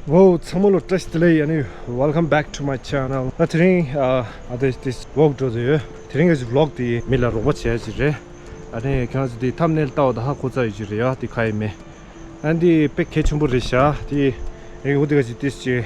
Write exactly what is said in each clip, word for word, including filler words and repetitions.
ཝའོ། ཚང་མ་ལ་བཀྲ་ཤིས་བདེ་ལེགས། ཨ་ནི། Welcome back to my channel. ད་དེ་རིང་ཨ་ཨ་དེ་དེ་ཝོག་འགྲོ་དུ་ཡོད། དེ་རིང་གི་ཝོག་དེ་མི་ལ་རོགས་པ་བྱེད་ཡ་ཅིག་རེད། ཨ་ནི་ཁྱེད་རང་ཚོ་དེ་ཐམ་ནེལ་ལྟ་བ་ད་ཧ་གོ་ཚར་ཡོད་ཅིག་རེད་ཡ། དེ་ག་ཡིན་མིན། ཨ་ནི་དེ་དཔེ་གལ་ཆེན་པོ་རེད་ཤག་དེ་ཨེ་འུ་དེ་ག་ཅིག་ཏིས་ཅིག་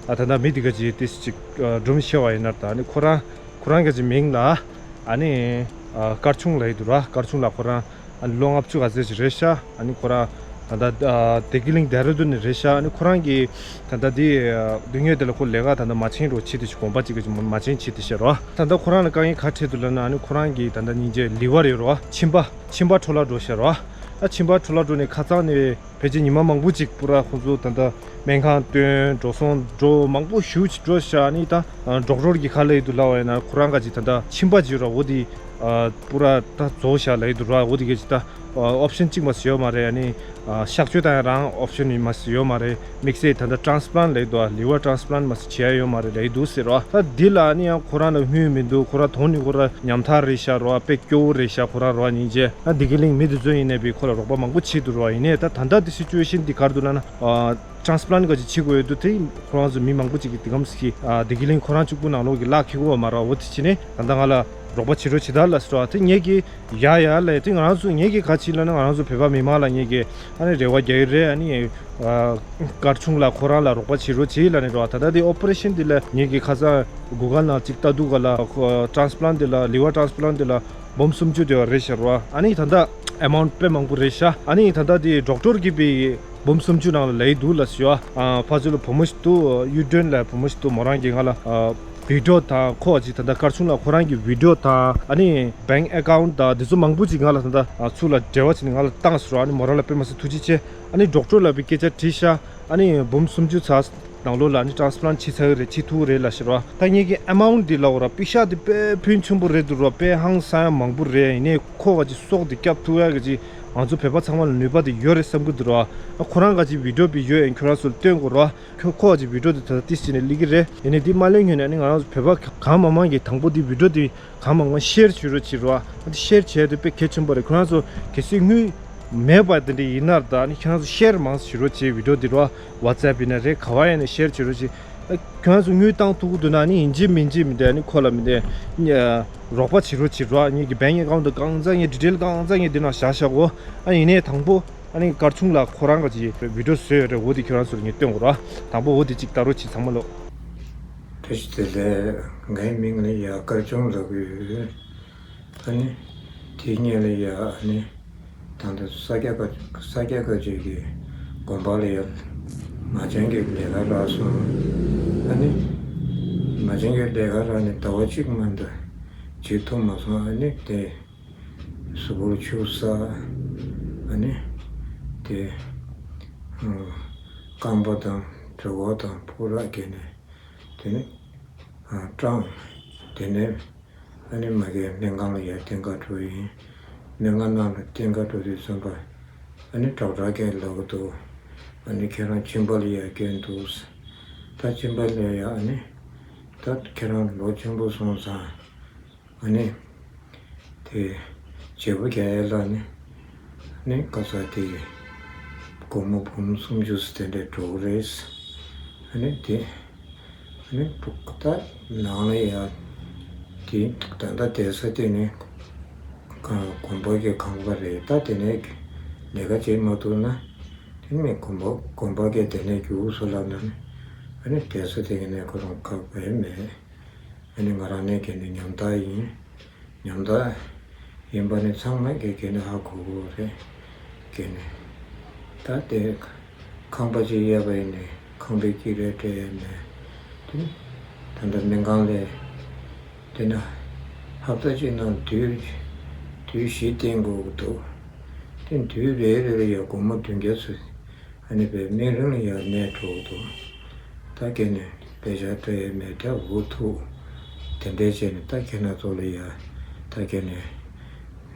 ཨ་ད་ད་མི་དེ་ག་ཅིག་ཏིས་ཅིག་སྒྲུང་བཤད་པ་ཡིན་ན། ད་ཨ་ནི་ཁོ་རང་ཁོ་རང་ག་ཅིག་མིང་ལ་ཨ་ནི་ཨ་སྐར་ཆུང་ལབ་ཡི་འདུག་ར། སྐར་ཆུང་ལ་ཁོ་རང་ཨ་ནི་ལོ་ལྔ་བཅུ་ག་ཚོད་ཅིག་རེད་ཤག་ཨ་ནི་ཁོ་རང་ད་ལྟ་ཨ་བདེ་སྐྱིད་གླིང་ལྡེ་ར་ལྡུན་ནས་རེད་ཤག་ཨ་ནི་ཁོ་རང་གིས་ད་ལྟ་འདི་ཨ་སྡུག་བསྔལ་དེ་ལ་ཁོ་ལས་ཀ་ད་ལྟ་མ་བྱེད་རོགས་བྱེད་དེ་ཞིག་གོམ་པ་གཅིག་གི་ཞིག་མ་བྱེད་བྱེད་དེ་ཤག་རོ། ད་ལྟ་ཁོ་རང་ལ་དཀའ་ངལ་ག་འཕྲད་འདུག་ལབ་ན། ཨ་ནི་ཁོ་རང་གིས་ད་ལྟ་སྙིང་རྗེ་ལི་ཝར་ཡོད་རོ། མཆིན་པ་མཆིན་པ་འཕྲོ་བརླག་འགྲོ་ཤག་རོ། ད་མཆིན་པ་འཕྲོ་བརླག་འགྲོ་ནས་ཁ་སང་ནས་ཕལ་ཆེར་ཉི་མ་མང་པོ་ཅིག་པུ་ར་ཁོང་ཚོ་ད་ལྟ་སྨན་ཁང་བཏོན་འགྲོ་སོང་འགྲོ་མང་པོ་ཞེ་པོ་ཅིག་འགྲོ་ཤག་ཨ་ནི་ད་ཌོག་ཊར་གྱིས་ག་ལབ་ཡི་འདུག་ལབ་པ་ཡིན་ན། ཁོ་རང་ག་ཅིག་ད་ལྟ་མཆིན་པ་ཅིག་ཡོད་ར། འོ་དེ་ཨ་པུ་ར་ད་རྫོགས་ཤག་ལབ་ཡི་འདུག་ར། འོ་དེ་ག་ཅིག་ད་ཨ་ཨོབ་ཤན་གཅིག་མ་ཟིག་ཡོད་མ་རེད། ཨ་ནི་ཨ་གཤག་བཅོས་བཏང་ཡ་རང་ཨོབ་ཤན་མ་ཟིག་ཡོད་མ་རེད། དམིགས་བསལ་ད་ལྟ་ཊ་རན་སི་པ་ལན་ཊ་ལབ་ཡི་འདུག་ལི་ཝར་ཊ་རན་སི་པ་ལན་ཊ་མ་ཟིག་བྱེད་ཡ་ཡོད་མ་རེད་ལབ་ཡི་འདུག་ཟེར་རོ། ད་འདི་ལ་ཨ་ནི་ཡང་ཁོ་རང་ལ་སྨྱོན་མི་འདུག་ཁོ་རང་དོན་ནི་ཁོ་རང་ཉམ་ཐག་རེད་ཤག་རོ། དཔེ་སྐྱོ་བོ་རེད་ཤག་ཁོ་རང་རོ། སྙིང་རྗེ། ཨ་བདེ་སྐྱིད་གླིང་མི་དེ་ཚོ་ཡིན་ནའི་བི་ཁོ་ལ་རོགས་པ་མང་པོ་བྱེད་འདུག་རོ། ཡིན་ནའི་ད་ད་ལྟ་དེ་སི་ཅུ་ཨེ་ཤན་འདི་ག་རེ་འདུག་ལབ་ན། ཨ་ཊ་རན་སི་པ་ལན་ཊ་ག་ཅིག་བྱེད་དགོས་ཡོད་འདུག་དེ་ཁོ་རང་ཚོ་མི་མང་པོ་ཅིག་གིས་དེ་གམ་ཞིག་ཨ་བདེ་སྐྱིད་གླིང་ཁོ་རང་གཅིག་པུ་ནང་ལོགས་ཀྱི་ལག་འཁེལ་གོ་བ་མ་རེད། འོ་དེ་བྱས་ནས་ད་ལྟ་ང་ལ་རོགས་པ་བྱེད་རོགས་བྱེད་དང་ལབ་ཟེར་བ་དེ་ངེད་ཀྱིས་ཡ་ཡ་ལབ་ཡ་དེ། ང་རང་ཚོ་ངེད་ཀྱིས་ག་ཅིག་ལབ་ན། ང་རང་ཚོ་བོད་པ་མི་མང་ལ་ངེད་ཀྱིས་ཨ་ནི་རེ་བ་རྒྱག་གི་རེད། ཨ་ནི་ཨ་སྐར་ཆུང་ལ་ཁོ་རང་ལ་རོགས་པ་བྱེད་རོགས་བྱེད་ལབ་ནས་རོ། ད་ལྟ་དེ་ཨོ་པ་རེ་ཤན་དེ་ལ་ངེད་ཀྱིས་ཁ་སང་གུ་གལ་ནང་ཅིག་ལྟ་འདུག་ག་ལ། ཁོ་ཊ་རན་སི་པ་ལན་ཊ་དེ་ལ་ལི་ཝར་ཊ་རན་སི་པ་ལན་ཊ་དེ་ལ་འབུམ་སུམ་ཅུ་དེ་བ་རེད་ཤག་རོ། ཨ་ནི་ད་ལྟ་ཨ་མའུན་ཊི་དཔེ་མང་པོ་རེད་ཤག་ཨ་ནི་ད་ལྟ་དེ་ཌོག་ཊར་གྱིས་བི་འབུམ་སུམ་ཅུ་ནང་ལ་ལབ་ཡི་འདུག་ལབ་ཟེར་བ། ཨ་ཕར་ཚུར་ལ་བུ་མོ་ཞིག་འདུག་ཡུ་ཀྲེན་ལབ་བུ་མོ་ཞིག་འདུག་མོ་རང་གིས་ང་ལ་ཨ་བི་ཌིའོ་དང་ཁོ་ཅིག་ད་ལྟ་སྐར་ཆུང་ལ་ཁོ་རང་གི་བི་ཌིའོ་དང་ཨ་ནི་བེང་ཨེ་ཀའུན་ཊི་དང་དེ་ཚོ་མང་པོ་ཅིག་ང་ལ་ད་ལྟ་ཨ་ཚུར་ལ་འབྲེལ་བ་བྱས་ནས་ང་ལ་བཏང་ཟེར་བ། ཨ་ནི་མོ་རང་ལ་དཔེ་མ་སྲིད་ཐུགས་རྗེ་ཆེ། ཨ་ནི་ཌོག་ཊར་ལ་བི་སྐད་ཆ་དྲིས་ཤག་ཨ་ནི་འབུམ་སུམ་ཅུ་ཚར་ནང་ལོགས་ལ་ཨ་ནི་ཊ་རན་སི་པ་ལན་ཊ་བྱེད་ཚར་གི་རེད། བྱེད་ཐུབ་ཀྱི་རེད་ལབ་ཤག་རོ། ད་ངེད་ཀྱི་ཨ་མའུན་ཊི་འདི་ལབ་དགོས་ར། པེ་ཤག་འདི་དཔེ་ཕོན་ཆེན་པོ་རེད་འདུག་རོ། དཔེ་ཧང་སང་ཡ་མང་པོ་རེད། ཡིན་ནའི་ཁོ་ག་ཅིག་སྲོག་འདི་སྐྱབས་ཐུབ་ཡ་ག་ཅིག་ང་ཚོ་བོད་པ་ཚང་མ་ལ་ནུས་པ་འདི་ཡོད་རེད་བསམ་གི་འདུག་རོ། ཨ་ཁོ་རང་ག་ཅིག་བི་ཌིའོ་བི་ཡོད་ཡིན་ཁྱོད་རང་ཚོ་ལ་སྟོན་དགོས་རོ། ཁོ་ཁོ་ག་ཅིག་བི་ཌིའོ་འདི་ད་ལྟ་ཏིས་བྱས་ནས་སླེབས་ཀྱི་རེད། ཡིན་ནའི་འདི་མ་སླེབས་སྔོན་ནས་ཨ་ནི་ང་རང་ཚོ་བོད་པ་གང་མང་མང་གིས་དང་པོ་འདི་བི་ཌིའོ་འདི་གང་མང་མང་ཤེར་བྱེད་རོགས་བྱེད་རོགས། ཨ་འདི་ཤེར་བྱས་དུས་དཔེ་གལ་ཆེན་པོ་རེད། ཁྱོད་རང་ཚོ་གལ་སྲིད་དངུལ་མེད་པ་དེ་འདྲ་ཡིན་ན་ད་ཨ་ནི་ཁྱོད་རང་ཚོ་ཤེར་མང་ཙམ་བྱེད་རོགས་བྱེད། བི་ཌིའོ་འདི་རོ། ཝ་ཊི་སེབ་ཡིན་ན་རེད། ག་བ་ཡིན་ན་ཤེར་བྱེད་རོགས་བྱེད། ཨ་ཁྱོད་རང་ཚོ་དངུལ་བཏང་ཐུབ་ཀྱི་འདུག་ན་ཨ་ནི་ཡིན་གཅིག་མིན་གཅིག་མི་འདྲ་ཨ་ནི་ཁོ་ལ་མི་འདྲ་ཨ་རོགས་པ་བྱེད་རོགས་བྱེད་རོགས། ངེད་ཀྱི་བེང་ཨེ་ཀའུན་ཊི་གང་ཚང་ངེད་ཌི་ཊེལ་གང་ཚང་ངེད་འདི་ནང་བཞག་བཞག་གོ། ཨ་ཡིན་ནའི་དང་པོ་ཨ་ནི་སྐར་ཆུང་ལ་ཁོ་རང་ག་ཅིག་བི་ཌིའོ་བཟོས་ཡོད་རེད། འོ་དེ་ཁྱོད་རང་ཚོར་ངས་སྟོན་དགོས་ར། དང་པོ་འོ་དེ་གཅིག་ལྟ་རོགས་བྱེད་ཚང་མ་ལོ། བཀྲ་ཤིས་བདེ་ལེགས། ངའི་མིང་ལ་ཡ་སྐར་ཆུང་ལབ་ཀྱི་ཡོད། ཨ་ནི་དེ་སྔོན་ལ་ཡ་ཨ་ནི་ད་ལྟ་ས་སྐྱ་ཀ་ས་སྐྱ་ཀ་ཅིག་གི་དགོན་པ་ལ་ཡ་མ་བྱན་གྱི་ལས་ཀ་རག་སོང་། ཨ་ནི་མ་བྱན་གྱི་ལས་ཀ་རག་ནས་ཟླ་བ་གཅིག་མ་གཏོགས་བྱེད་ཐུབ་མ་སོང་། ཨ་ནི་དེ་གཟུགས་པོར་ཆུ་ཟག་ཨ་ནི་དེ་རྐང་པ་དང་གྲུ་བ་དང་ཕོ་རག་གས་ནས་དེ་ནི་སྐྲངས། དེ་ནས་ཨ་ནི་མ་གིའི་སྨན་ཁང་ལ་ཡར་བསྟན་ག་འགྲོ་ཡིན། སྨན་ཁང་ནང་ལ་བསྟན་ག་འགྲོ་དུས་ཙམ་པ་ཨ་ནི་ཌོག་ཊར་གས་ལབ་ཀྱི་འདུག་ཨ་ནི་ཁྱེད་རང་མཆིན་པ་ལ་ཡར་སྐྱོན་འདུག་ད་མཆིན་པ་ལ་ཡ་ཨ་ནི་ད་ཁྱེད་རང་ལོ་ཆེན་པོ་སོང་ཙང་། ཨ་ནི། དེ། བརྗེ་པོ་རྒྱག་ཡ་ལ་ནི། ཨ་ནི་ཁ་ས་དེ། སྒོར་མོ་འབུམ་སུམ་ཅུ་ཙམ་དེ་འདྲ་འགྲོ་གི་རེད། ཨ་ནི་དེ། ཨ་ནི་ཕྲུ་གུ་ད་ནང་ལ་ཡ། དེ་ད་ལྟ་བསྡད་ས་དེ་ནི། ག་དགོན་པ་གི་ཁང་པ་རེད། ད་དེ་ནས་ལས་ཀ་བྱེད་མ་ཐུབ་ན། དེ་ནི་དགོན་པ་དགོན་པ་གི་དེ་ནས་རྒྱུགས་སོང་ལབ་ན་ནི། ཨ་ནི་བསྡད་ས་དེ་གི་ནས་ཁོ་རང་ཁག་པོ་མེད། ཨ་ནི་ང་རང་ནས་གལ་ནི་ཉམ་ཐག་ཡིན། ཉམ་ཐག་ཡིན་པ་ནི་ཚང་མས་གལ་གལ་ནི་ཧ་གོ་གོ་རེད། གལ་ནི། ད་དེ་ཁང་པ་ཅིག་གཡར་བ་ཡིན་ནའི་ཁང་པའི་དཀྱིལ་ར་སྤྲད་ཡས་མེད། དེ་ནི་ད་ལྟ་སྨན་ཁང་ལས་དེ་ན་ཧབ་ཏ་གཅིག་ནང་དུས་དུས་བཞི་བསྟེན་དགོས་ཀྱི་འདུག་དེ་དུས་རེ་རེ་ལ་ཡ་སྒོར་མོ་བདུན་བརྒྱ་ཚོད། ཨ་ནི་བའི་སྨན་རིན་ལ་ཡར་གནས་འགྲོ་འདུག་ད་ཁྱེད་ནས་དཔེ་ཆ་སྤྲད་ཡས་མེད་ད་འུ་ཐུག་དེ་འདྲས་བྱས་ནས་ད་ཁྱེད་རང་ཚོ་ལ་ཡ་ད་ཁྱེད་ནས་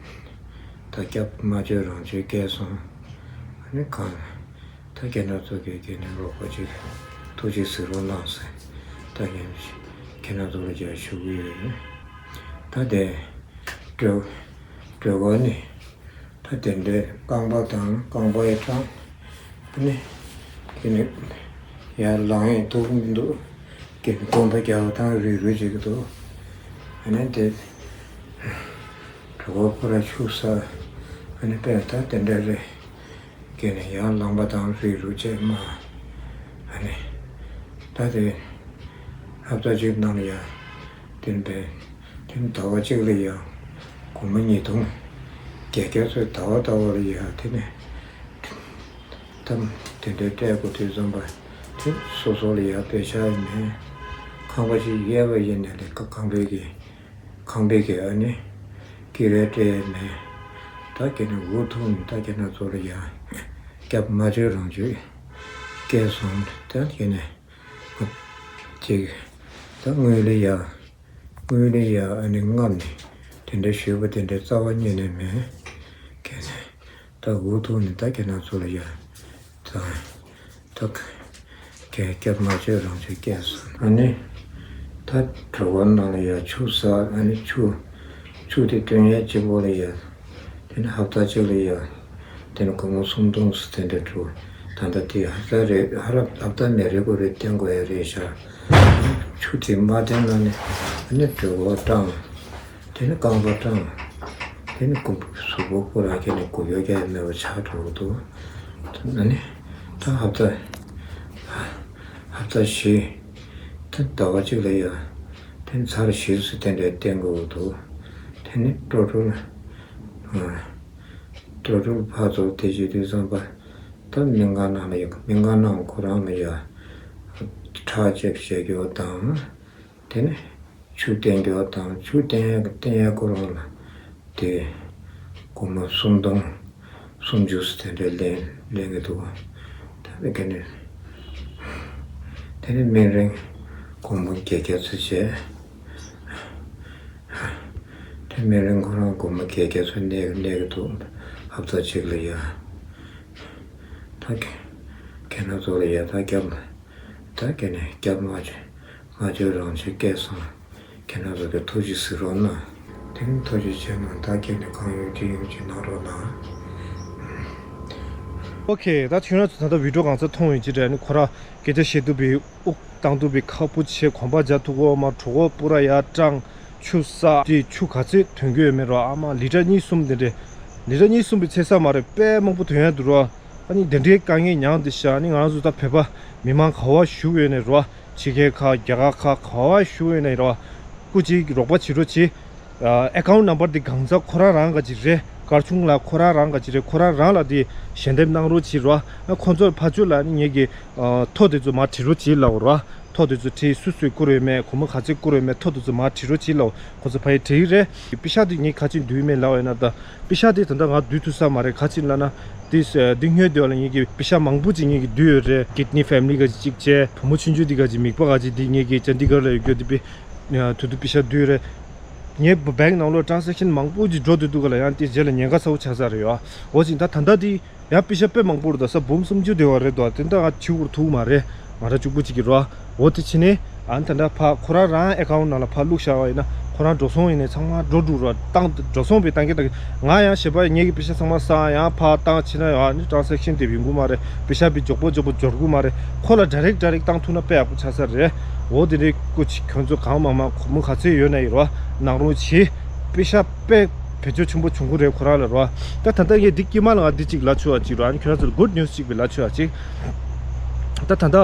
ད་སྐྱབས་མ་བྱོས་རང་བྱོས་བསྐྱལ་སོང་། ཨ་ནི་གང་ད་ཁྱེད་རང་ཚོ་གིས་ཁྱེད་ནས་རོགས་པ་ཅིག་ཐུགས་རྗེ་གཟིགས་རོགས་གནང་ཟེར་ད་ཁྱེད་ཁྱེད་རང་ཚོ་ལ་ཡ་ཞུ་གི་ཡོད། ད་དེ་སྤྲོད་སྤྲོད་གོ་ནི། ད་དེ་འདྲའི་རྐང་པ་དང་རྐང་པའི་གྲངས་ནི་དེ་ནི་ ཡར་ལངས་ཡས་ཐུབ་ཀྱི་མི་འདུག་ཀྱེ་ནི་གོམ་པ་རྒྱག་པ་དང་རུད་རུད་བྱེད་ཀྱི་འདུག་ཨ་ནི་དེ་གྲོད་ཁོག་ཁོ་ར་ཆུ་ས། ཨ་ནི་དཔེ་ད་དེ་འདྲ་རེད། ཀྱེ་ནི་ཡར་ལངས་པ་དང་རུད་རུད་བྱེད་མ། ཨ་ནི་ད་དེ་ཧབ་ཏ་གཅིག་ནང་ལ་ཡ་དེ་ནི་དཔེ་དེ་ནི་ཟླ་བ་གཅིག་ལ་ཡ་སྒོར་མོ་ཉིས་སྟོང་བརྒྱད་བརྒྱ་ཚོད་ཟླ་བ་ཟླ་བ་ལ་ཡ་དེ་ནི། ཐམ་དེ་འདྲའི་སྤྲད་དགོས་དུས་ཙམ་པ་དེ་སོ་སོ་ལ་ཡ་པེ་ཤ་ཡི་མེད། ཁང་པ་ཞིག་གཡར་བ་ཡིན་ནའི་ལས་ཁང་པའི་གི་ཁང་པའི་གི་ཨ་ནི་ཀི་རེ་སྤྲད་ཡས་མེད། ད་ཀྱེ་ནི་འུ་ཐུག་ནས་ད་ཁྱེད་རང་ཚོ་ལ་ཡ་སྐྱབས་མ་བཅོལ་རང་བཅོལ་སྐྱེས་སོང་། ད་ཀྱེ་ནི་ཅིག་ད་དངུལ་ལ་ཡ་དངུལ་ལ་ཡ་ཨ་ནི་རྔམ་ནས་དེ་འདྲ་ཞུས་པ་དེ་འདྲ་རྩ་བ་ཉིད་ནས་མེད། ཀྱེ་ནི་ད་འུ་ཐུག་ནས་ད་ཁྱེད་རང་ཚོ་ལ་ཡ་ད་ད་ཀྱེ་སྐྱབས་མ་བཅོལ་རང་བཅོལ་སྐྱེས་སོང་། ཨ་ནི་ད་གྲོད་ཁོག་ནང་ལ་ཡ་ཆུ་ཟ། ཨ་ནི་ཆུ་ཆུ་དེ་བཏོན་ཡས་གཅིག་པོ་ལ་ཡ། དེ་ནི་ཧབ་ཏ་གཅིག་ལ་ཡ། དེ་ནི་སྒོར་མོ་སུམ་སྟོང་ཙམ་དེ་འདྲ་འགྲོ། ད་ལྟ་དེ་ཧབ་ཏ་རེ་ཧ་ར་ཧབ་ཏ་མེད་རེ་དགུ་རེ་བཏོན་དགོས་ཡ་རེད་ཤག་ཆུ་དེ་མ་བཏོན་ན་ནི་ཨ་ནི་གྲོད་ཁོག་སྐྲངས། དེ་ནི་རྐང་པ་སྐྲངས། དེ་ནི་གཟུགས་པོ་ཁོ་རང་གི་ནི་གུ་ཡོད་ཀྱང་མེད་པ་ཆགས་འགྲོ་གི་འདུག་ཨ་ནི་ད་ཧབ་ཏ་ཧབ་ཏ་བཞི། ད་ཟླ་བ་གཅིག་ལ་ཡ། དེ་ནི་ཚར་བཞི་ཙམ་དེ་འདྲ་བཏོན་དགོས་ཀྱི་འདུག་དེ་ནི་ཀྲོ་ཀྲོ་ལ། ཀྲོ་ཀྲོ་ཕར་ཚུར་དེ་བྱེད་དུས་ཙམ་པ། ད་སྨན་ཁང་ནང་ལ་ཡ་སྨན་ཁང་ནང་ཁོ་རང་ལ་ཡ་ཁྲག་ཅེག་བྱེད་རྒྱུ་དང་། དེ་ནི་ཆུ་བསྟེན་རྒྱུ་དང་ཆུ་བསྟེན་བསྟེན་ཡ་ཁོ་རང་ལ་དེ་སྒོར་མོ་སུམ་སྟོང་སུམ་ཅུ་ཙམ་དེ་འདྲ་ལེན་ལེན་གྱི་འདུག་ད་དེ་ག་ནས་དེ་ནི་སྨན་རིན་སྒོར་མོ་བརྒྱད་བརྒྱ་ཙམ་བྱས། དེ་སྨན་རིན་ཁོ་རང་སྒོར་མོ་བརྒྱད་བརྒྱ་ཚོད་གནས་གནས་ཀྱི་འདུག་ཧབ་ཏ་གཅིག་ལ་ཡ། ད་ཁྱེད་ཁྱེད་རང་ཚོ་ལ་ཡ་ད་སྐྱབས་ད་ཁྱེད་ནས་སྐྱབས་མ་བཅོལ་མ་བཅོལ་རང་བཅོལ་སྐྱེས་སོང་། ཁྱེད་རང་ཚོ་གི་ཐུགས་རྗེ་གཟིགས་རོགས་གནང་། དེ་ནི་ཐུགས་རྗེ་ཆེ་གནང་། ད་ཁྱེད་ནས་གང་ཡོད་ཅི་ཡོད་ཅི་གནང་རོགས་གནང་། ཨོ་ཁེ། ད་ཁྱེད་རང་ཚོ་ད་ལྟ་བི་ཌིའོ་གང་ཚ་མཐོང་ཡོད་ཅི་རེད། ནི་ཁོ་ར་སྐད་ཆ་བཤད་དུས་པའི་དབུགས་བཏང་དུས་པའི་ཁ་སྤུ་ཆེ། གོམ་པ་རྒྱག་ཐུབ་གོ་མ། གྲོད་ཁོག་སྤུ་ར་ཡར་སྐྲངས། ཆུ་ཟ། དེ་ཆུ་ག་ཚོད་འཐུང་གི་ཡོད་མེད་རོ། ཨ་མ་ལི་ཊར་གཉིས་གསུམ་དེ་འདྲས། ལི་ཊར་གཉིས་གསུམ་པའི་ཚད་ས་མ་རེད། དཔེ་མང་པོ་འཐུང་ཡ་འདུག་རོ། ཨ་ནི་དེ་འདྲའི་དཀའ་ངལ་མྱངས་བསྡད་ཤག་ཨ་ནི་ང་རང་ཚོ་ད་བོད་པ་མི་མང་ག་བ་བཞུགས་ཡོད་ནས་རོ། ཕྱི་རྒྱལ་ཁག་རྒྱ་གར་ཁག་ག་བ་བཞུགས་ཡོད་ནས་རོ། སྐུ་མཁྱེན་རོགས་པ་བྱེད་རོགས་གྱིས། ཨ་ཨེ་ཁའུན་ཊི་ནམ་བར་དེ་གང་ཟག་ཁོ་རང་རང་ག་ཅིག་རེད། སྐར་ཆུང་ལགས་ཁོ་རང་རང་ག་ཅིག་རེད། ཁོ་རང་རང་ལ་དེ་ཞལ་འདེབས་གནང་རོགས་གྱིས་རོ། ཨ་ཁོ་ཚོར་ཕ་ཚོད་ལ་ནི་ངེད་ཀྱི་ཨ་ཐོ་དེ་ཚོ་མར་བྲིས་རོགས་གྱིས་ལབ་རོ། ཐོ་དེ་ཚོ་བྲིས། སུ་སུས་བསྐུར་ཡོད་མེད། སྒོར་མོ་ག་ཚོད་བསྐུར་ཡོད་མེད། ཐོ་དེ་ཚོ་མར་བྲིས་རོགས་གྱིས་ལབ། ཁོ་ཚོ་ཕ་ཡི་བྲིས་རེད། པེ་ཤག་དེ་ངས་ག་ཅིག་བསྡུས་མེད་ལབ་ཡོད་ན་ད། པེ་ཤག་དེ་ད་ལྟ་ང་བསྡུས་ཐུབ་ས་མ་རེད། ག་ཅིག་ལབ་ན། དེ་དེ་སྔོན་དེ་བ་ལ་ངེད་ཀྱི་པེ་ཤག་མང་པོ་ཅིག་ངེད་ཀྱི་བསྡུས་ཡོད་རེད། ཀིད་ནི་ཕེ་མི་ལི་ག་ཅིག་བྱས། བུ་མོ་ཆུང་ཆུང་དེ་ག་ཅིག་མིད་པ་ག་ཅིག་དེ་ངེད་ཀྱི་ཅན་དི་གྷར་ལ་ཡོད་རྒྱུ་དེ་པེ། ཐུ་ཐུ་པེ་ཤག་བསྡུས་རེད། ངའི་བེང་ནང་ལོགས་ཊ་རན་སེག་ཤན་མང་པོ་ཅིག་འགྲོ་འདུག་འདུག་ག་ལ། ཡང་དེ་རྗེས་ལ་ཉེན་ཁ་ཚ་པོ་ཆགས་ས་རེད་ཡ། འོ་ཅིག་ད་ད་ལྟ་དེ་ཡང་པེ་ཤག་དཔེ་མང་པོ་རེད། ད་ས་འབུམ་སུམ་ཅུ་དེ་བ་རེད་དོ། དེ་འདྲ་ང་བྱེད་དགོས་ཐུག་མ་རེད། ང་རང་གཅིག་པུ་གཅིག་གི་རོ། འོ་དེ་ཕྱིན་ནས་ཨ་ནི་ད་ལྟ་ཕ་ཁོ་རང་རང་ཨེ་ཁའུན་ཊི་ནང་ལ་ཕ་བླུགས་བཞག་པ་ཡིན་ན། ཁོ་རང་འགྲོ་སོང་ཡིན་ནས་ཚང་མ་འགྲོ་འགྲོ་རོ། བཏང་འགྲོ་སོང་བའི་བཏང་གི་ད་ང་ཡང་ཞེ་པ་ངེད་ཀྱི་པེ་ཤག་ཚང་མ་ས་ཡང་ཕ་བཏང་ཕྱིན་ན་ཡང་ཨ་ནི་ཊ་རན་སེག་ཤན་དེ་ཡོང་གི་མ་རེད། པེ་ཤག་པའི་མགྱོགས་པོ་མགྱོགས་པོ་འབྱོར་གི་མ་རེད། ཁོ་ལ་ཌའི་རེག་ཌའི་རེག་བཏང་ཐུབ་ན་དཔེ་ཡག་པོ་ཆགས་ས་རེད། འོ་དེ་འདྲའི་སྐུ་མཁྱེན་ཁྱོད་ཚོ་གང་མང་མང་སྒོར་མོ་ག་ཚོད་ཡོད་ན་ཡིན་རོ། གནང་རོགས་གྱིས། པེ་ཤག་དཔེ་བེད་སྤྱོད་ཆེན་པོ་བྱུང་གི་རེད་ཁོ་རང་ལ་རོ། ད་ད་ལྟ་ངས་འདི་དཀྱིལ་མ་ལ་ང་འདི་གཅིག་ལབ་ཆོག་པ་གཅིག་རོ། ཨ་ནི་ཁྱོད་རང་ཚོ་ལ་གུཌ་ནིའུ་སི་གཅིག་བས་ལབ་ཆོག་པ་གཅིག་ད་ད་ལྟ་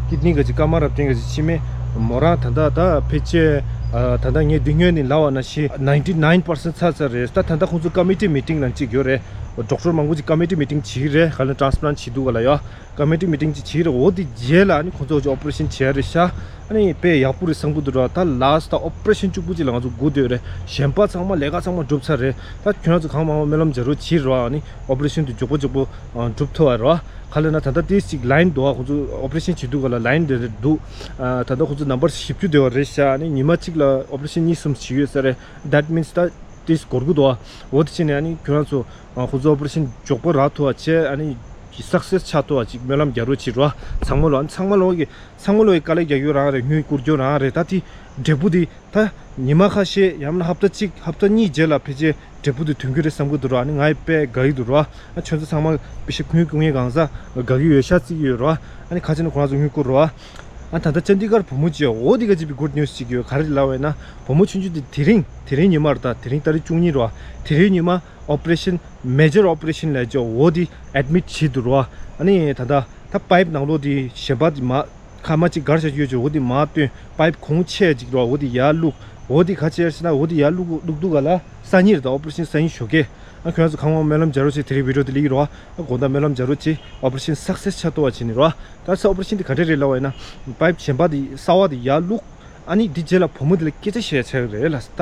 ཀིད་ནི་ག་ཅིག་སྐར་མ་རབ་བརྟན་ག་ཅིག་ཕྱི་མའི་མོ་རང་ད་ལྟ་ད་ཕལ་ཆེར་ད་ལྟ་ངས་འདི་སྔོན་ནས་ལབ་པ་ནང་བཞིན་ནའིན་ཊི་ནའིན་པར་སེན་ཊི་ཚར་ཚར་རེད། ད་ད་ལྟ་ཁོང་ཚོ་ཀ་མི་ཊི་མི་ཊིང་ལ་གཅིག་ཡོད་རེད། ཌོག་ཊར་མང་པོ་ཅིག་ཀ་མི་ཊི་མི་ཊིང་བྱེད་ཀྱི་རེད། ག་ལ་ཊ་རན་སི་པ་ལན་ཊི་བྱེད་འདུག་ག་ལ་ཡ། ཀ་མི་ཊི་མི་ཊིང་ཅིག་བྱེད་རེད། འོ་དེ་རྗེས་ལ་ཨ་ནི་ཁོང་ཚོ་ཨོ་པ་རེ་ཤན་བྱེད་ཡ་རེད་ཤག་ཨ་ནི་དཔེ་ཡག་པོ་རེད་བསམ་གྱི་འདུག་ར། ད་ལཱ་སི་ཊི་ཨོ་པ་རེ་ཤན་གཅིག་པུ་ཅིག་ལ་ང་ཚོ་སྒུག་སྡོད་རེད། གཞན་པ་ཚང་མ་ལས་ཀ་ཚང་མ་གྲུབ་ཚར་རེད། ད་ཁྱོད་རང་ཚོ་གང་མང་མང་སྨོན་ལམ་རྒྱག་རོགས་བྱེད་རོགས། ཨ་ནི་ཨོ་པ་རེ་ཤན་དེ་མགྱོགས་པོ་མགྱོགས་པོ་གྲུབ་ཐུབ་པ་རོགས། ག་ལ་ན་ད་ལྟ་ཏིས་ཅིག་ལའིན་འདུག་ཨ། ཁོང་ཚོ་ཨོ་པ་རེ་ཤན་བྱེད་དུས་ག་ལ་ལའིན་དེ་འདྲ་འདུག་ཨ་ད་ལྟ་ཁོང་ཚོ་ནམ་བར་བཞི་བཅུ་དེ་བ་རེད་ཤག་ཨ་ནི་ཉི་མ་གཅིག་ལ་ཨོ་པ་རེ་ཤན་གཉིས་གསུམ་བྱེད་ཡོད་ས་རེད། That means ད་ཏིས་འགོར་གི་འདུག་ཨ། འོ་དེ་བྱས་ནས་ཨ་ནི་ཁྱོད་རང་ཚོ་ཨ་ཁོང་ཚོ་ཨོ་པ་རེ་ཤན་མགྱོགས་པོ་རག་ཐུབ་པ་བྱས། ཨ་ནི་ གི་སག་སེ་སི་ཆགས་ཐུབ་པ་ཅིག་སྨོན་ལམ་རྒྱག་རོགས་བྱེད་རོགས། ཚང་མ་ལོ་ཨ་ནི་ཚང་མ་ལོ་གི་ཚང་མ་ལོ་ཡི་དཀའ་ལས་རྒྱག་རྒྱུ་རང་རེད། དངུལ་བསྐུར་རྒྱུ་རང་རེད། ད་དེ་འབྲས་བུ་དེ་ད་ཉི་མ་ཁ་ཤས་ཡང་ན་ཧབ་ཏ་གཅིག་ཧབ་ཏ་གཉིས་རྗེས་ལ་ཕལ་ཆེར་འབྲས་བུ་དེ་ཐོན་གྱི་རེད་བསམ་གྱི་འདུག་རོགས། ཨ་ནི་ང་ཡི་དཔེ་དགའ་གི་འདུག་རོགས། ཨ་ཁྱོད་ཚོ་ཚང་མ་པེ་ཤ་དངུལ་བསྐུར་མཁན་གང་ཟག་དགའ་གི་ཡོད་ཤག་བརྩི་གི་ཡོད་རོགས། ཨ་ནི་ཁ་ཆེ་ན་ཁོ་རང་ཚོ་དངུལ་བསྐུར་རོགས། ཨ་ད་ལྟ་ཅན་དི་གར་བུ་མོ་ཅིག་འོ་དེ་ག་ཅིག་པའི་གུཌ་ནིའུ་སི་ཅིག་ཡོད། ག་རེ་ལབ་པ་ཡིན་ན་བུ་མོ་ཆུང་ཆུང་དེ་དེ་རིང་དེ་རིང་ཉི་མ་རེད། ད་དེ་རིང་ཏ་རིག་བཅུ་གཉིས་རོགས། དེ་རིང་ཉི་མ་ཨོ་པ་རེ་ཤན་མེ་ཇར་ཨོ་པ་རེ་ཤན་ལབ་ཅོག་འོ་དེ་ཨེ་ཌི་མིཊ་བྱེད་འདུག་རོགས། ཨ་ནི་ད་ད་ད་པའིབ་ནང་ལོགས་དེ་གཞན་པ་དེ་མ་ཁ་མ་གཅིག་སྒར་བཞག་ཡོད་ཅོག་འོ་དེ་མ་བཏོན། པའིབ་གོང་ཆེ་ཅིག་རོགས། འོ་དེ་ཡར་བླུགས། འོ་དེ་ག་ཅི་ཡར་ཟེར་ན་འོ་དེ་ཡར་བླུགས་བླུགས་འདུག་ག་ལ་སང་ཉིན་རེད། ད་ཨོ་པ་རེ་ཤན་སང་ཉིན་ཞོགས་ཀས། ཨ་ཁྱོད་རང་ཚོ་གང་མང་སྨོན་ལམ་རྒྱག་རོགས་བྱེད། དེ་རིང་བི་ཌི་ཡོ་དེ་ལེགས་རོགས། ཨ་དགོང་དག་སྨོན་ལམ་རྒྱག་རོགས་བྱེད། ཨོ་པ་རེ་ཤན་སག་སེ་སི་ཆགས་ཐུབ་པ་བྱེད་ནི་རོགས། ད་ས་ཨོ་པ་རེ་ཤན་དེ་ག་འདྲས་རེད་ལབ་པ་ཡིན་ན་པའིབ་གཞན་པ་དེ་གསར་པ་དེ་ཡར་བླུགས། ཨ་ནི་འདི་རྗེས་ལ་བུ་མོ་དེ་ལ་སྐད་ཆ་བཤད་ཆགས་ཀྱི་རེད་ལ། ད་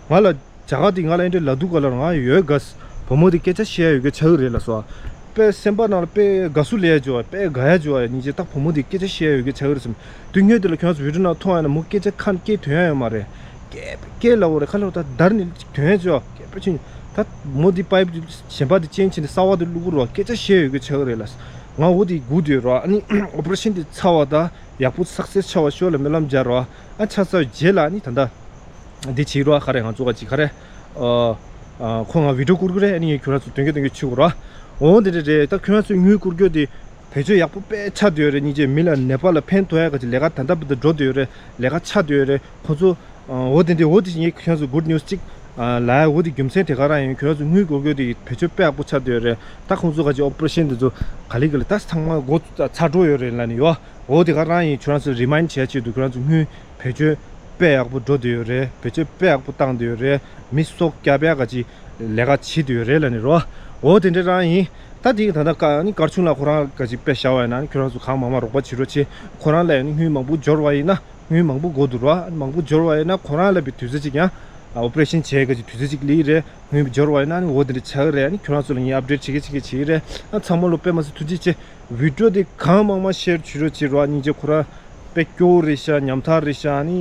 ང་ལ་རྒྱ་གར་དེ་ང་ལ་ཨེ་འདྲས་ལབ་འདུག་ག་ལ་ང་ཡོད་ག་བུ་མོ་དེ་སྐད་ཆ་བཤད་ཡ་ཡོད་གི་ཆགས་ཀྱི་རེད་ལ་སོ། དཔེ་སེམས་པ་ནང་ལ་དཔེ་དགའ་བསུ་ལས་ཡ་བྱོས་པ། དཔེ་དགའ་ཡ་བྱོས་པ། སྙིང་རྗེ། ད་བུ་མོ་དེ་སྐད་ཆ་བཤད་ཡ་ཡོད་གི་ཆགས་ཀྱི་རེད་བསམ། དུས་སྔོན་དེ་ལ་ཁྱོད་ཚོ་བི་ཌི་ཡོ་ནང་མཐོང་ཡ་ན་མོ་སྐད་ཆ་ཁ་སྐད་ཐོན་ཡ་ཡོད་མ་རེད། སྐད་སྐད་ལབ་པ་རེད། ཁ་ལོ་ད་འདར་ནི་ཐོན་ཡ་བྱོས་པ། སྐད་པ་ཆུང་། ད་མོ་དེ་པའིབ་དེ་གཞན་པ་དེ་ཅན་ཕྱིན་ནས་གསར་པ་དེ་བླུག་རོགས། སྐད་ཆ་བཤད་ཡ་ཡོད་གི་ཆགས་ཀྱི་རེད་ལ། ང་འོ་དེ་སྒུག་བསྡད་རོགས། ཨ་ནི་ཨོ་པ་རེ་ཤན་དེ་ཚར་བ་ད་ཡག་པོ་སག་སེ་སི་ཆགས་པ་ཤོག་ལ་སྨོན་ལམ་རྒྱག་རོགས། ཨ་ཆ་ཚ་རྗེས་ལ་ནི་ད་ལྟ་འདི་བྱེད་རོགས། ག་རེ་ང་ཚོ་ག་ཅིག་ག་རེ། ཨ་ཨ་ཁོ་ང་བི་ཌི་ཡོ་བསྐུར་གི་རེད། ཨ་ནི་ངས་ཁྱོད་རང་ཚོ་སྟོན་གི་སྟོན་གི་བྱེད་དགོས་རོགས། འོ་འདི་འདྲ་རེད། ད་ཁྱོད་རང་ཚོས་དངུལ་བསྐུར་རྒྱུ་དེ་བེད་སྤྱོད་ཡག་པོ་དཔེ་ཆགས་བསྡད་ཡོད་རེད། སྙིང་རྗེ། མི་ལ་ནད་པ་ལ་ཕན་ཐོགས་ཡ་ག་ཅིག་ལས་ཀ་ད་ལྟ་བར་དུ་འགྲོ་བསྡད་ཡོད་རེད། ལས་ཀ་ཆགས་བསྡད་ཡོད་རེད། ཁོ་ཚོ་འོ་དེ་འདྲ་འོ་དེ་ངས་ཁྱོད་ཚོ་གུཌ་ནིའུ་སི་གཅིག་ལབ་ཡ། འོ་དེ་རྒྱུ་མཚན་དེ་ག་རང་ཡིན། ཁྱོད་རང་ཚོ་དངུལ་བསྐུར་རྒྱུ་དེ་བེད་སྤྱོད་དཔེ་ཡག་པོ་ཆགས་བསྡད་ཡོད་རེད། ད་ཁོང་ཚོ་ག་ཅིག་ཨོ་པ་རེ་ཤན་དེ་ཚོ་ག་ལེ་ག་ལེ་ད་ཚང་མ་འགོ་ཚ་འགྲོ་ཡོད་རེད་ལབ་ནི་ཡོད། འོ་དེ་ག་རང་ཡིན། ཁྱོད་རང་ཚོ་རི་མའིན་ཌ་བྱས་བྱས་འདུག་ཁྱོད་རང་ཚོ་དངུལ་བེད་སྤྱོད་དཔེ་ཡག་པོ་འགྲོ་བསྡད་ཡོད་རེད། བེད་སྤྱོད་དཔེ་ཡག་པོ་བཏང་བསྡད་ཡོད་རེད། མི་སྲོག་སྐྱབས་ཡག་ག་ཅིག་ལས་ཀ་བྱེད་བསྡད་ཡོད་རེད་ལབ་ནི་རོ། འོ་དེ་འདྲ་རང་ཡིན། ད་དེ་ད་ལྟ་ཀ་ནི་ཀར་ཆུང་ལགས་ཁོ་རང་ག་ཅིག་དཔེ་བཞག་པ་ཡིན་ན་ཁྱོད་རང་ཚོ་གང་མང་མང་རོགས་པ་བྱེད་རོགས་བྱེད། ཁོ་རང་ལ་ཡང་ནི་དངུལ་མང་པོ་འབྱོར་བ་ཡིན་ན་དངུལ་མང་པོ་དགོས་འདུག་རོ། མང་པོ་འབྱོར་བ་ཡིན་ན་ཁོ་རང་ལ་བའི་དུས་ཚོད་ཅིག་ཡང་ཨོ་པ་རེ་ཤན་བྱེད་ག་ཅིག་དུས་ཚོད་ཅིག་ལི་རེད། དངུལ་འབྱོར་བ་ཡིན་ན་ནི་འོ་དེ་འདྲ་ཆགས་ཀྱི་རེད། ཨ་ནི་ཁྱོད་རང་ཚོ་ལ་ངས་ཨབ་ཌེཊ་བྱེད་ཀྱི་བྱེད་ཀྱི་བྱེད་ཀྱི་རེད། ཨ་ཚང་མ་ལོ་དཔེ་མ་སྲིད་ཐུགས་རྗེ་ཆེ། བི་ཌི་ཡོ་དེ་གང་མང་མང་ཤེར་བྱེད་རོགས་བྱེད་རོགས། སྙིང་རྗེ། ཁོ་རང་དཔེ་སྐྱོ་བོ་རེད་ཤག་ཉམ་ཐག་རེད་ཤག་ཨ་ནི་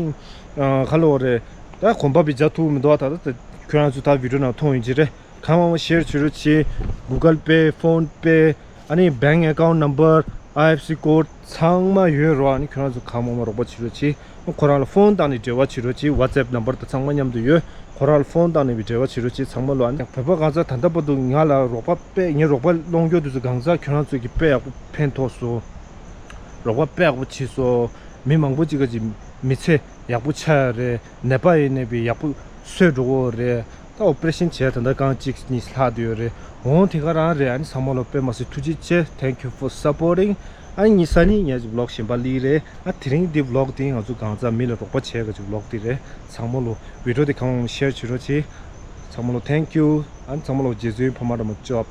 ཨ་ག་ལབ་དགོས་རེད། ད་གོམ་པ་བི་རྒྱག་ཐུབ་མི་འདུག་ད་ད་ཁྱོད་རང་ཚོ་ད་བི་ཌི་ཡོ་ནང་མཐོང་ཡིན་གྱི་རེད། གང་མང་མང་ཤེར་བྱེད་རོགས་བྱེད། གུ་གལ་པེ། ཕོན་པེ། ཨ་ནི་བེང་ཨེ་ཀའུན་ཊི་ནམ་བར། ཨའི་ཨེཕ་སི་ཀོཌ་ཚང་མ་ཡོད་རོགས། ཨ་ནི་ཁྱོད་རང་ཚོ་གང་མང་མང་རོགས་པ་བྱེད་རོགས་བྱེད། ཁོ་རང་ལ་ཕོན་བཏང་ནས་འབྲེལ་བ་བྱེད་རོགས་བྱེད། ཝ་ཊི་སི་ཨེཕ་ནམ་བར་དང་ཚང་མ་མཉམ་དུ་ཡོད། ཁོ་རང་ལ་ཕོན་བཏང་ནས་འབྲེལ་བ་བྱེད་རོགས་བྱེད། ཚང་མ་ལོ། ཨ་ནི་བོད་པ་གང་ཟག་ད་ལྟ་བར་དུ་ང་ལ་རོགས་པ་དཔེ་ངས་རོགས་པ་སློང་རྒྱུ་དེ་ཚོ་གང་ཟག་ཁྱོད་རང་ཚོས་ཀྱི་དཔེ་ཡག་པོ་ཕན་ཐོགས་སོང་། རོགས་པ་དཔེ་ཡག་པོ་བྱས་སོང་། མི་མང་པོ་ཅིག་ག་ཅིག་མི་ཚེ་ཡག་པོ་ཆགས་ཡ་རེད། ནད་པ་ཡིན་ནའི་བི་ཡག་པོ་གསོས་འགྲོ་གི་རེད། ད་ཨོ་པ་རེ་ཤན་བྱས་ད་ལྟ་རྐང་གཅིག་གཉིས་ལྷག་བསྡད་ཡོད་རེད། འོང་དེ་ག་རང་རེད། ཨ་ནི་ཚང་མ་ལོ་དཔེ་མ་སྲིད་ཐུགས་རྗེ་ཆེ། Thank you for supporting. ཨ་ནི་ཉི་ཤུ་རྩ་གཉིས་ཉལ་གྱི་བི་ལོག་གཞན་པ་ལི་རེད། ཨ་དེ་རིང་འདི་བི་ལོག་དེ་ང་ཚོ་གང་ཟག་མི་ལ་རོགས་པ་བྱས་ག་ཅིག་བི་ལོག་དེ་རེད། ཚང་མ་ལོ་བི་ཌི་ཡོ་དེ་གང་མང་ཤེར་བྱེད་རོགས་བྱེད། ཚང་མ་ལོ་thank you. ཨ་ནི་ཚང་མ་ལོ་རྗེ་བཙུན་ཕ་མ་ར་མ་ཅོབ།